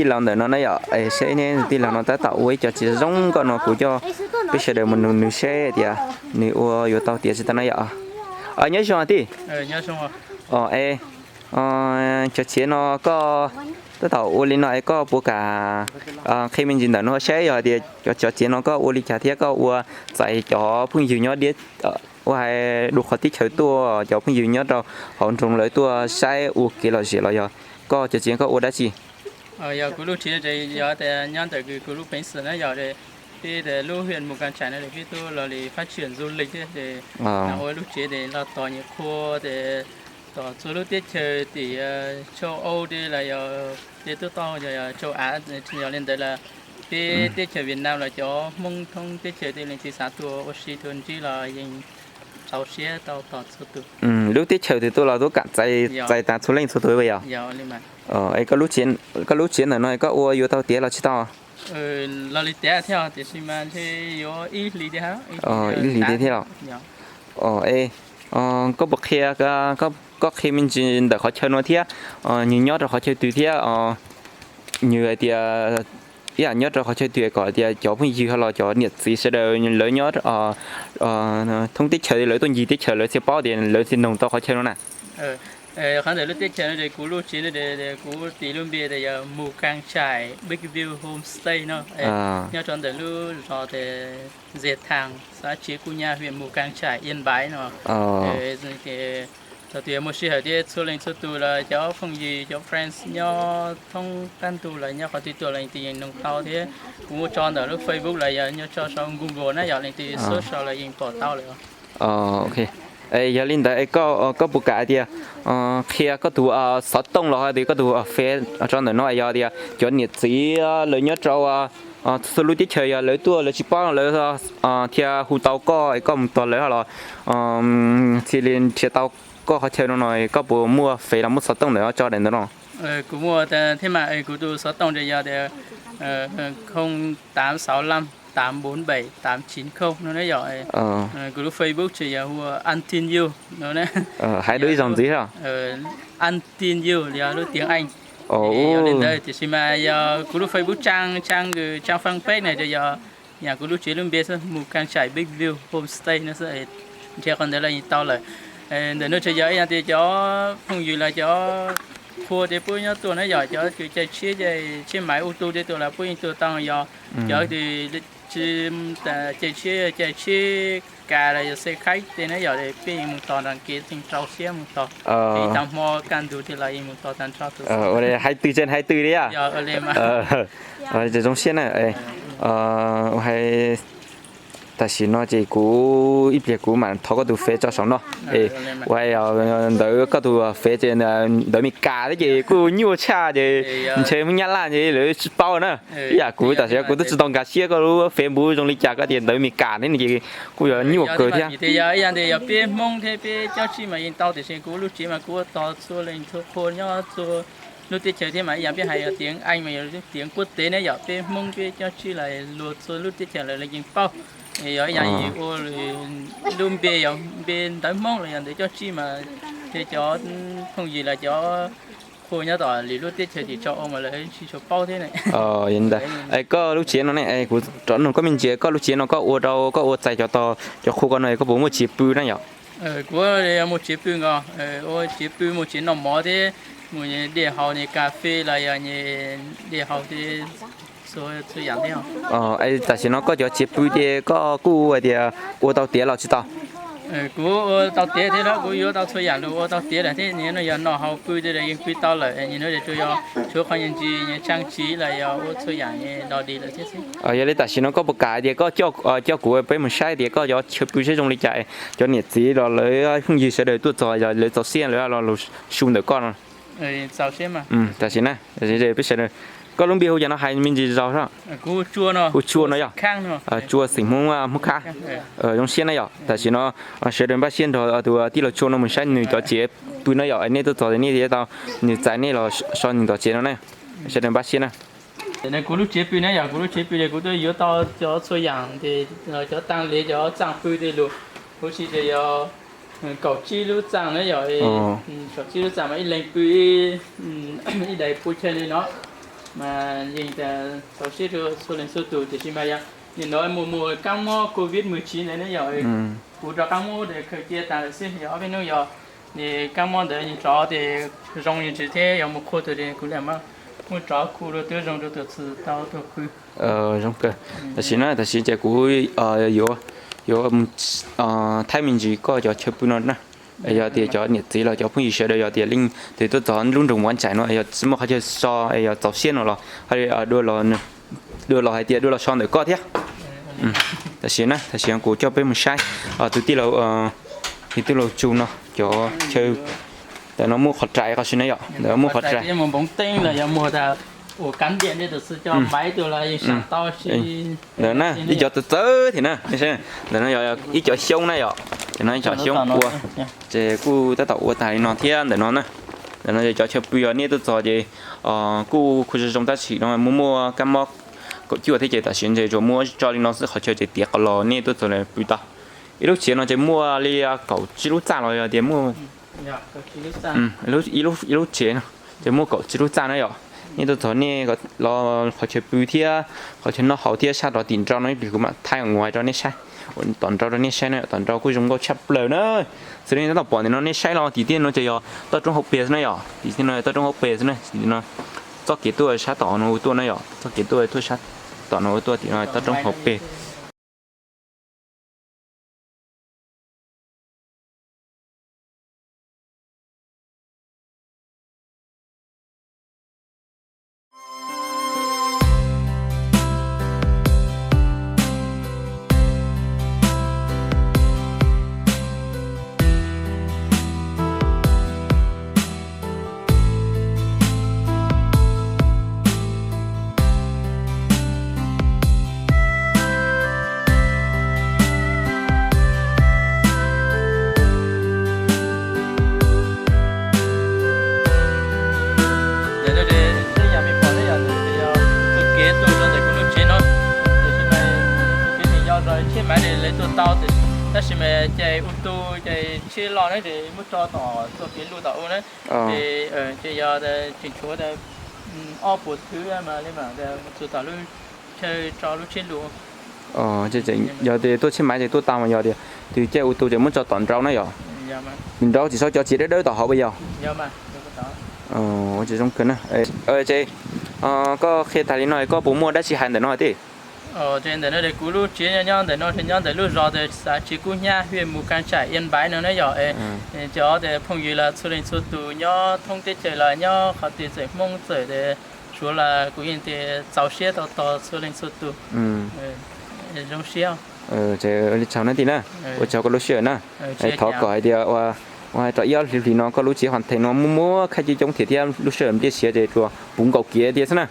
Tij laug ntawm no na yom, es seb neb tij laug no tab tom ua ib co txiav zoo nkauj no, kuv coj peb sawv daws mus nug nws seb tias nws ua yuav tau tiav tsis tau na yom. Nyob zoo tij. Es cov txiav no koj tab tom ua li no es koj puas kam qhia me ntsis ntawm no saib yog tias cov txiav no koj ua li cas thiab koj ua txais cov phooj ywg nyob diab, ua hais dua qhov teb chaws tuaj, cov phooj ywg nyob rau hauv nroog lawv tuaj saib ua kev lom zem los yog koj cov txiav koj ua dab tsi? Yog kuv lub tsev no ces yog tias nyob ntawm kuv lub peev xwm na yom, peb lub huyện Mù Cang Chải no peb tuaj los li phát triển du lịch thiab ces ua lub tsev ces los tos nyias qhua ces tos txhua lub teb chaws tim châu Âu los yog ces tuaj tau châu Á, yog li ntawd los peb teb chaws Việt Nam los cov Hmoob thoob teb chaws tej leej twg xav tuaj ua si tuaj ntsib los yeej txaus siab tau tos txhua tus. Lub teb chaws twg tuaj los tuaj kam txais tas txhua leej txhua tus yog? Koj lub tsev ntawm no koj ua yuav tau tiav los tsis tau? Los li tiav thiab tiam sis mas ntshe yuav ib hlis tiag, ib hlis tiav thiab los. Koj puas qhia, koj qhia me ntsis ntawm qhov chaw no thiab, nws nyob rau qhov chaw twg thiab, nws hais tias ib yam nyob rau qhov chaw twg kom tias cov phooj ywg ho los cov niam txiv sawv daws lawv nyob thoob teb chaws lawv tuaj ncig teb chaws lawv thiaj paub tias lawv thiaj noog tau qhov chaw no na. Qhov ntawm lub teb chaws no ces kuv lub tsev no kuv tis lub npe tias yog Mù Cang Chải Big View Homestay no, nyob rau ntawm lub zos tias Dệt Thàng, xã Chia Ku Nha, huyện Mù Cang Chải, Yên Bái no. Thaum twg muaj sij hawm thiab txhua leej txhua tus los cov phooj ywg cov friends nyob thoob qab ntuj los nyob qhov twg tuaj los yeej noog tau thiab. Kuv muab tso ntawm lub Facebook los yog nyob tso saum Google na yom, leej twg search los yeej pom tau lawm. Yog li ntawd koj puas kam tias qhia koj tus xov tooj los hais tias koj tus Face tso ntawm no, yog tias cov niam txiv lawv nyob rau txhua lub teb chaws yog lawv tuaj lawv tsis paub lawv thiaj hu tau koj es koj mus tos lawv los thiaj li nrhiav tau koj qhov chaw no no, koj puas muaj Face los muaj xov tooj ntawm tso daim ntawd no? Kuv muaj thiab mas, kuv tus xov tooj ces yog tias không tám sáu lăm tám bốn bảy tám chín không no na yom. Kuv lub Facebook ces yog hu Anh Tin You no na. Hais dua ib zaug ntxiv os. Anh Tin You yog lub tiếng Anh. Yog li ntawd tiam sis mas yog kuv lub Facebook trang, trang fanpage na ces yog yam kuv lub tsev lub npe xwb, Mù Cang Chải Big View Homestay no xwb, nrhiav qhov ntawd los yeej tau lawm. Ntawm no ces yog ib yam tias cov phooj ywg los cov qhua ces puab nyob tuaj na yom, cov kws cai tshiab, cai tshiab maiv ua tu tej tuaj los puab yeej tuaj tau yom. Cov kws tsis cai tshiab, cai tshiab kas los yog xe khách tej na yom, peb yeej mus tos nram kev, yeej rau siab mus tos. Ib tag hmo kaj ntug tej los yeej mus tos tag nrho tus. Hais twg tseem hais twg li yom. Zoo siab na. Hais tam sim no ces kuv ib pliag kuv mam thov koj tus Face tso saum no. Ua ntawd koj tus Face ces ntawv Mes Kas thiab ces kuj nyuaj tshaj ces ntshe Hmoob Nyab Laj ces lawv tsis paub na. Ib yam kuv tam sim no kuv twb tsis tau nkag siab koj lub Facebook zoo li cas, koj tias ntawv Mes Kas thiab no ces kuj yuav nyuaj kawg thiab. Yog ib yam tias yog peb Hmoob thiab peb cov tsis mas yeej tau, tiam sis kuv lub tsev mas kuv ua tos txhua leej txhua qhua nyob txhua lub teb chaws thiab mas ib yam peb hais yog tiếng Anh mas yog tiếng quốc tế na yom, peb Hmoob peb cov tsis los luag txhua lub teb chaws lawv yeej paub. Yog ib yam yus ua lub npe, yog npe ntawv Hmoob los yog ntawv cov tsis mas thiab cov phooj ywg los cov qhua nyob tom lwm lub teb chaws tim châu Âu mas lawv tsis tshua paub thiab ne. Koj lub tsev no ne, kuv rov nug koj me ntsis, koj lub tsev no koj ua rau koj ua txais cov, cov qhua ko no koj puas muaj tsev pw na yom? Kuv muaj tsev pw nkaus, ua tsev pw, muaj tsev noj mov thiab, muaj dej haus, cà phê los yog dej haus thiab txhua yam thiab. Tam sim no koj cov tsev pw ces koj kuj hais tias ua tau tiav los tsis tau? Kuv ua tau tiav thiab, kuv yuav tau txhua yam los ua tau tiav lawm thiab, nim no yog noj haus pw tej los yeej pw tau lawm, nim no tsuas yog tshuav qhov nyuag ntsis nyuag trang trí los yog ua txhua yam nyuag dog dig lawm thiab xwb. Yog li tam sim no koj puas kam hais tias koj coj kuv peb mus saib tias koj cov chaw pw saib zoo li cas, cov niam txiv los lawv phooj ywg sawv daws tuaj txog yog lawv txaus siab lawv los su ntawm koj no? Tam sim na, peb sawv daws, koj lub npe hu cas no hais me ntsis zog? Hu Tsua no yog? Tsua xeem Hmoob, Hmoob Khab. Zoo siab na yom, tam sim no sawv daws npaj siab nrog tus tij laug Tsua no mus saib nws cov tsev pw na yom, nej tuaj txog nej thiaj tau nws txais nej los so nws tom tsev no na. Sawv daws npaj siab na. Kuv lub tsev pw na yog, kuv lub tsev pw ces kuv twb yuav tau cov txhua yam, cov taag le cov txaaj pw tej lug, huv si ces yog kaum tsib lub txaaj na yog, kaum tsib lub txaaj mas ib leeg pw ib daim pua chaw li no. Mas yeej tas txaus siab rau txhua leej txhua tus, tiam sis mas yog nim no mus mus kab mob covid mười chín ntawd ne yog, kuv rov qab muab ua khaws cia tas lawm xwb, yog ob peb hnub yog kab mob ntawd rov ces zoo ntsis thiab yog mus qhua tus ces kuv lam muab rov khu rau twb zoo rau tus txhua tau tuag qhwv. Zoo kawg. Tam sim na, tam sim ces kuv yuav, yuav thaij me ntsis koj cov chaw pw no na. Yog tias cov niam txiv los cov phooj ywg sawv daws yog tias leej twg tuaj txog lub nroog Muav Ntsais no yog tsis muaj qhov chaw so es yog txaus siab no los, dua los hais tias dua los so ntawm koj thiab. Tam sim na, tam sim kuv coj peb mus saib tus tij laug, tus tij laug Tsu no cov chaw. Ntawm no muaj qhov rais qhov si na yom, ntawm muaj qhov rais. Ntawm na ib cov txawv txawv thiab na, ntawm no yog ib cov xyoob na yom, ntawm no ib cov xyoob kua. Ces kuj tab tom ua tag li no thiab ntawm no na. Ntawm no yog cov chaw pw yog nej tuaj txog ces kuj khu zoo zoo tab sis no muaj muaj kab mob kaum cuaj thiab ces tam sim no ces tsuas muab tso li no xwb, qhov chaw ces tiav qhov los nej tuaj txog pw tau. Ib lub tsev no ces muaj li kaum tsib lub txaj los yog tias muaj ib lub tsev no ces muaj kaum tsib lub txaj na yom. Nej tuaj txog nej los qhov chaw pw thiab qhov chaw noj haus thiab sab rov tim nraud no ib pliag kuv mam thaij ua rau nej saib, tom nraud rau nej saib na, tom nraud kuj zoo nkauj tshaj plaws na. Xws li nej tab tom pom ntawm no nej saib los tim tej no ces yog toj roob hauv pes xwb na yom, tim tej no toj roob hauv pes xwb na, tim no txoj kev tuaj sab tom no ua tuaj na yom, txoj kev tuaj tuaj sab tom no ua tuaj tim no toj roob hauv pes. Ntawm no ces tej yam nej pom ne yog tus kev tuaj rau ntawm kuv lub tsev no, tiam sis mas tus kev tseem yau zog tsheb maiv lawv tuaj tau, tab sis mas ces ua tu ces tsheb loj ne ces muab tso tom txoj kev luj tom ub na, ces yog tseem tshuav ob puas thwv mas li mas txug tom lub chaw tso lub tsheb luj. Yog tias tuaj tsheb maiv ces tuaj tau mas yog tias tus caij ua tu ces muab tso tom nraud na yom. Nraud tsis txhob cov txiv dawb dawb tom hauv puas yog? Ua tsis zoo kawg na. Ces koj qhia tag li no koj puas muaj dab tsi hais ntawm no thiab? Ces ntawm no ces kuv lub tsev nyob nyob ntawm no ces nyob ntawm lub zos ces xav tsis kub hnyiab hwj mus kas tsam Iab Npaiv no na yom. Cov tias phooj ywg los txhua leej txhua tus nyob thoob teb chaws los nyob qhov twg txawm Hmoob txawm tias Suav los kuv yeej tias txaus siab tau tos txhua leej txhua tus. Zoo siab. Li tsaug na tij na, ua tsaug koj lub sij hawm na. Thov kom hais tias ua rau ib ob hlis no koj lub tsev hov theem no muaj muaj khaib coob coob thiab thiab lub sij hawm npliaj siav ces tsuas puv nkaus kiag thiab xwb na.